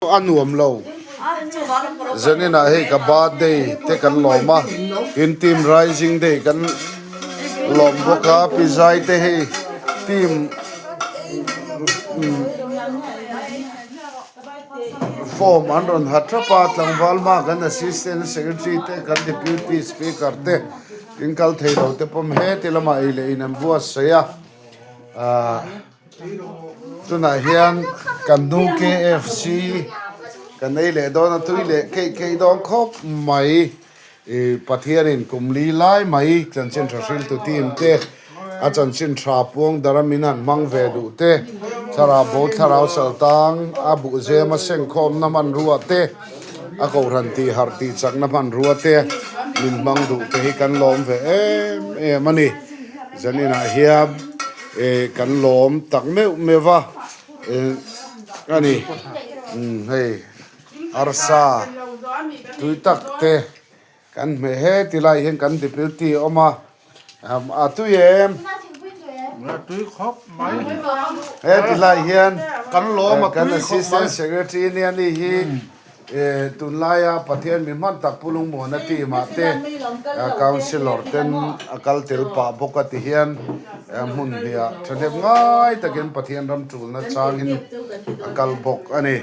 A nuam lo. Zaninah hei ka birthday te kan lawm a, tin team rising day kan lawm bawk a, pi zai te hei team form an rawn ha tap a, tlangval hma kan assistant secretary te kan deputy speaker te tin kal thei lo te pawm heti lamah ei leh in an buatsaih a ahh. Tunah hian kan nu KFC kan ei leh dawn a tui leh keih keih dawn khawp mai ih Pathianin kum li lai mai chanchin tha hriltu team te a chanchin tha puang dara min han hmang ve duh te thlarau bo thlarau sal tang a buhzem a sengkhawmna hmanrua te a kohhran tih harh tih chakna hmanrua te min hmang duh te hi kan lawm ve em em a ni zaninah hian. Eh kan lawm tak meuh meuh va eh a ni umm hei arsa tui tak te kan hmeh he ti lai hian kan deputy a awm a a tui em tui khawp mai he ti lai hian kan lawm a kan tui khawp mai assistant secretary nia ni hi. Eh tunlaia Pathian mi hman tak Pu Lungmuana team ah te Councillor ten a kal tel pah bawk a ti hian hmun hnih-ah thahnem ngai takin Pathian ram tulna changin a kal bawk a ni.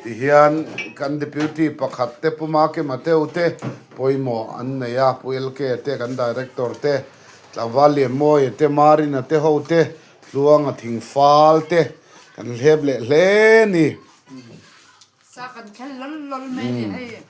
Ti hian kan Deputy pakhat te Pu Maki Mateu te pawimawh an nei a, Pu LK te kan Director te Tlangval Lianmawia te Marina te ho te Tluanga Thingfal te kan hlep leh hle a ni. Sa kan khel lawl lawl mai ni hei.